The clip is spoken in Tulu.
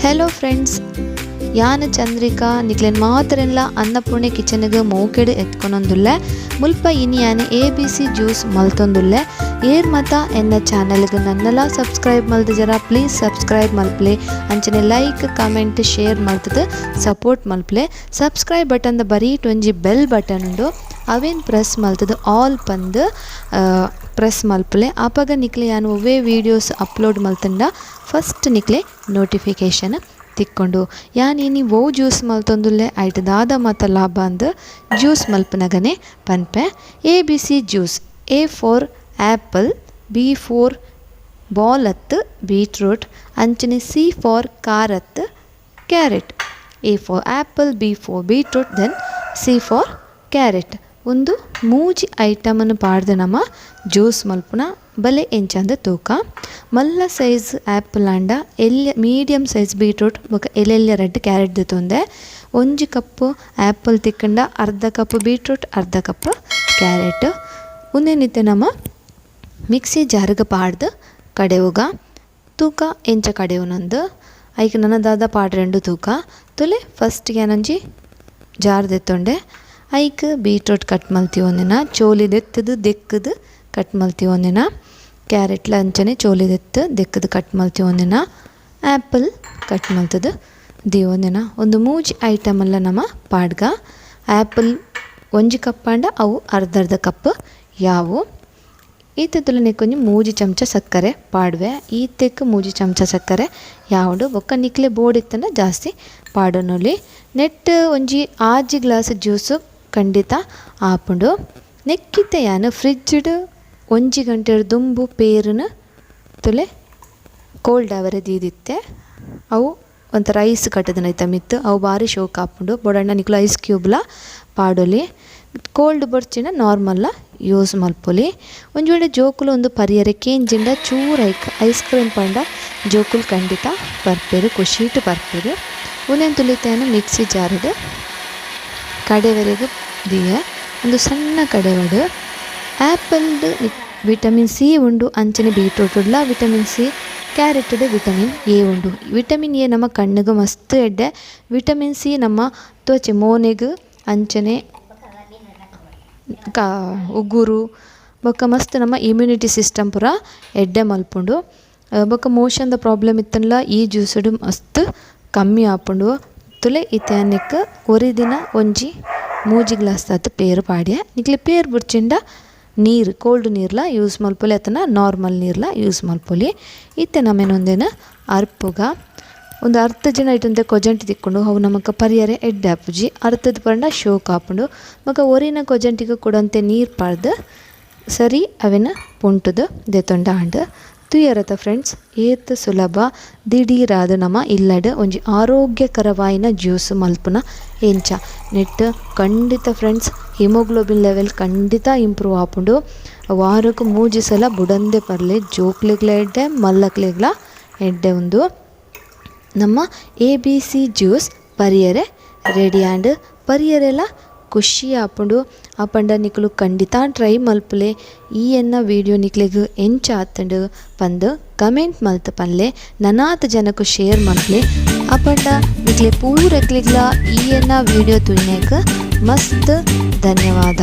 Hello friends, ಯಾನ್ ಚಂದ್ರಿಕಾ ನಿಕ್ಲೆನ್ ಮಾತರೆನ್ಲ ಅನ್ನಪೂರ್ಣೆ ಕಿಚನ್ಗ್ ಮೋಕೆಡ್ ಎತ್ಕೊನೊಂದುಲ್ಲೆ. ಮುಲ್ಪ ಇನಿ ಯಾನ್ A B C juice ಮಲ್ತೊಂದುಲ್ಲೆ. ಏರ್ ಮತ ಎನ್ನ ಚಾನೆಲ್ಗ್ ನನ್ನಲ ಸಬ್ಸ್ಕ್ರೈಬ್ ಮಲ್ತಿಜರ ಪ್ಲೀಸ್ ಸಬ್ಸ್ಕ್ರೈಬ್ ಮಲ್ಪುಲೆ. ಅಂಚನೆ like comment share ಮಲ್ತುದು support ಮಲ್ಪುಲೆ. Subscribe button ದ ಬರೀಟ್ ಒಂಜಿ ಬೆಲ್ ಬಟನ್ ಉಂಡು, ಅವೆನ್ ಪ್ರೆಸ್ ಮಲ್ತುದು ಆಲ್ ಪಂದ್ ಪ್ರೆಸ್ ಮಲ್ಪುಲೆ. ಅಪಗ ನಿಕ್ಲೆ ಯಾನ್ ಒವ್ವೆ ವೀಡಿಯೋಸ್ ಅಪ್ಲೋಡ್ ಮಲ್ತುಂಡ ಫಸ್ಟ್ ನಿಕ್ಲೆ ನೋಟಿಫಿಕೇಶನ್ ತಿಕ್ಕೊಂಡು. ಯಾನ್ ಇನಿ ಒವು ಜ್ಯೂಸ್ ಮಲ್ತೊಂದುಲ್ಲೆ ಐಟ್ ದಾದ ಮಾತ ಲಾಭ ಅಂದ್ ಜ್ಯೂಸ್ ಮಲ್ಪುನಗನೆ ಪನ್ಪೆ. A B C juice, A for apple, B for ball ಅತ್ತ್ ಬೀಟ್ರೂಟ್, ಅಂಚನೆ C for car ಅತ್ತ್ carrot. A for apple, B for beetroot, then C for carrot. ಉಂದು ಮೂಜಿ ಐಟಮ್ನ್ ಪಾಡ್ದ್ ನಮ ಜ್ಯೂಸ್ ಮಲ್ಪುನ ಬಲೆ ಎಂಚಂದ್ ತೂಕ. ಮಲ್ಲ ಸೈಜ್ ಆಪಲ್ ಆಂಡ ಎಲ್ಯ medium size beetroot ಬೊಕ ಎಲ್ಲೆಲ್ಯ ರಡ್ಡ್ ಕ್ಯಾರೆಟ್ ದೆತೊಂದೆ. ಒಂಜಿ ಕಪ್ ಆಪಲ್ ತಿಕ್ಕುಂಡ ಅರ್ಧ ಕಪ್ ಬೀಟ್ರೂಟ್, ಅರ್ಧ ಕಪ್ ಕ್ಯಾರೆಟ್. ಉಂದೆನ್ ಇತ್ತೆ ನಮ ಮಿಕ್ಸಿ ಜಾರ್ಗ್ ಪಾಡ್ದ್ ಕಡೆವುಗ. ತೂಕ ಎಂಚ ಕಡೆವುನಂದ್ ಐಕ್ ನನ ದಾದ ಪಾಡ್ರೆಂಡು ತೂಕ. ತೂಲೆ ಫಸ್ಟ್ ಯಾನೊಂಜಿ ಜಾರ್ ದೆತ್ತೊಂಡೆ, ಐಕ್ ಬೀಟ್ರೂಟ್ ಕಟ್ ಮಲ್ತಿವೊಂದಿನ ಚೋಲಿ ದೆತ್ತುದು ದೆಕ್ಕುದು ಕಟ್ ಮಲ್ತಿವೊಂದಿನ, ಕ್ಯಾರೆಟ್ಲ ಅಂಚನೆ ಚೋಲಿ ದೆತ್ತ್ ದೆಕ್ಕುದು ಕಟ್ ಮಲ್ತಿವೊಂದಿನ, ಆಪಲ್ ಕಟ್ ಮಲ್ತುದು ದೀವೊಂದಿನ. ಉಂದು ಮೂಜಿ ಐಟಮ್ ಲ ನಮ ಪಾಡ್ಗ. ಆಪಲ್ ಒಂಜಿ ಕಪ್ ಆಂಡ ಅವು ಅರ್ಧ ಅರ್ಧ ಕಪ್ ಯಾವು. ಈತೆ ತುಲನೆಕ್ ಒಂಜಿ ಮೂಜಿ ಚಮಚ ಸಕ್ಕರೆ ಪಾಡುವೆ. ಈತೆಕ್ ಮೂಜಿ ಚಮಚ ಸಕ್ಕರೆ ಯಾವುಂಡು. ಬೊಕ್ಕ ನಿಕ್ಲೆ ಬೋಡಿತ್ತಂಡ ಜಾಸ್ತಿ ಪಾಡೊನೊಲಿ. ನೆಟ್ಟ್ ಒಂಜಿ 6 ಗ್ಲಾಸ್ ಜ್ಯೂಸ್ ಖಂಡಿತ ಆಪುಂಡು. ನೆಕ್ಕಿತ್ತೆ ಯಾನ್ ಫ್ರಿಡ್ಜ್ ಡ್ ಒಂಜಿ ಗಂಟೆ ದುಂಬು ಪೇರುನು ತುಲೆ ಕೋಲ್ಡ್ ಆವರೆ ದೀದಿತ್ತೆ. ಅವು ಒಂಥರ ಐಸ್ ಕಟ್ಟುದಿನ ಐತ ಮಿತ್ತ್ ಅವು ಬಾರಿ ಶೋಕು ಆಪುಂಡು. ಬೋಡಾಂಡ ನಿಕುಲು ಐಸ್ ಕ್ಯೂಬ್ ಲ ಪಾಡೊಲಿ. ಕೋಲ್ಡ್ ಬೊರ್ಚಿಂಡ ನಾರ್ಮಲ್ ಲ ಯೂಸ್ ಮಲ್ಪೊಲಿ. ಒಂಜಿ ವೇಳೆ ಜೋಕುಲು ಉಂದು ಪರಿಯರೆ ಕೇಂಜಿಂಡ ಚೂರು ಐಕ್ ಐಸ್ ಕ್ರೀಮ್ ಪಂಡ ಜೋಕುಲು ಖಂಡಿತ ಪರ್ಪೆರ್, ಖುಷಿಟ್ ಪರ್ಪೆರ್. ಉಂದೆನ್ ತುಲಿತೆ ಯಾನ್ ಮಿಕ್ಸಿ ಜಾರ್ ಡ್ ಕಡೆವರೆಗ್ ದೀಯೆ. ಉಂದು ಸಣ್ಣ ಕಡೆವಡ್. ಆಪಲ್ ಡ್ ವಿಟಮಿನ್ ಸಿ ಉಂಡು, ಅಂಚನೆ ಬೀಟ್ರೂಟ್ ಡ್ಲ vitamin C, carrot ಡ್ ವಿಟಮಿನ್ ಎ ಉಂಡು. ವಿಟಮಿನ್ ಎ ನಮ್ಮ ಕಣ್ಣುಗ್ ಮಸ್ತ್ ಎಡ್ಡೆ, ವಿಟಮಿನ್ ಸಿ ನಮ್ಮ ತ್ವಚೆ ಮೋನೆಗ್ ಅಂಚನೆ ಉಗುರು ಬೊಕ್ಕ ಮಸ್ತ್ ನಮ್ಮ ಇಮ್ಯುನಿಟಿ ಸಿಸ್ಟಮ್ ಪೂರ ಎಡ್ಡೆ ಮಲ್ಪುಂಡು. ಬೊಕ್ಕ ಮೋಷನ್ ದ ಪ್ರಾಬ್ಲಮ್ ಇತ್ತುಂಡಲ ಈ ಜ್ಯೂಸ್ ಡ್ ಮಸ್ತ್ ಕಮ್ಮಿ ಆಪುಂಡು. ತುಲೆ ಇತ್ತೆ ಯಾನ್ ನೆಕ್ಕ್ ಒರಿದಿನ ಒಂಜಿ ಮೂಜಿ ಗ್ಲಾಸ್ ದಾತ್ ಪೇರ್ ಪಾಡ್ಯೆ. ನಿಕ್ಲೆ ಪೇರ್ ಬೊಡ್ಚಿಂಡ ನೀರು ಕೋಲ್ಡ್ ನೀರ್ಲ ಯೂಸ್ ಮಲ್ಪೊಲಿ ಅತ್ತಂಡ ನಾರ್ಮಲ್ ನೀರ್ಲ ಯೂಸ್ ಮಲ್ಪೊಲಿ. ಇತ್ತೆ ನಮ ಉಂದೆನ್ ಅರ್ಪುಗ. ಉಂದು ಅರ್ಧ ಜನ ಐಟ್ ಕೊಜಂಟಿ ತಿಕ್ಕುಂಡು, ಅವು ನಮಕ್ ಪರಿಯರೆ ಎಡ್ಡೆ ಆಪುಜಿ. ಅರ್ತದ ಪಂಡ ಶೋಕ್ ಆಪುಂಡು. ಬೊಕ ಒರಿನ ಕೊಜಂಟಿಗ್ ಕುಡೊಂತೆ ನೀರ್ ಪಾಡ್ದ್ ಸರಿ ಅವೆನ್ ಪುಂಟುದು ದೆತೊಂಡ ಆಂಡ್. ತೂಯರತ ಫ್ರೆಂಡ್ಸ್, ಏತ್ ಸುಲಭ ದಿಡೀರಾದ್ ನಮ ಇಲ್ಲಡ್ ಒಂಜಿ ಆರೋಗ್ಯಕರವಾಯಿನ ಜ್ಯೂಸ್ ಮಲ್ಪುನ ಎಂಚ. ನೆಟ್ಟ್ ಖಂಡಿತ friends haemoglobin level ಖಂಡಿತ ಇಂಪ್ರೂವ್ ಆಪುಂಡು. ವಾರಕ್ ಮೂಜಿ ಸಲ ಬುಡಂದೆ ಪರ್ಲೆ, ಜೋಕ್ಲೆಗ್ಲ ಎಡ್ಡೆ ಮಲ್ಲಕ್ಲೆಗ್ಲ ಎಡ್ಡೆ. ಉಂದು ನಮ್ಮ A B C juice ಪರಿಯರೆ ready and ಪರಿಯರೆಲ ಖುಷಿ ಆಪುಂಡು. ಆಪಂಡ ನಿಕುಲು ಖಂಡಿತ ಟ್ರೈ ಮಲ್ಪುಲೆ. ಈ ಎನ್ನ ವೀಡಿಯೋ ನಿಕ್ಲೆಗ್ ಎಂಚ ಆತುಂಡು ಪಂದ್ ಕಮೆಂಟ್ ಮಲ್ತ್ ಪನ್ಲೆ. ನನಾತ್ ಜನಕ್ ಶೇರ್ ಮಲ್ಪುಲೆ. ಆಪಂಡ ನಿಕ್ಲೆ ಪೂರೆಕ್ಲೆಗ್ಲ ಈ ಎನ್ನ ವೀಡಿಯೋ ತೂಯಿನೆಕ್ ಮಸ್ತ್ ಧನ್ಯವಾದ.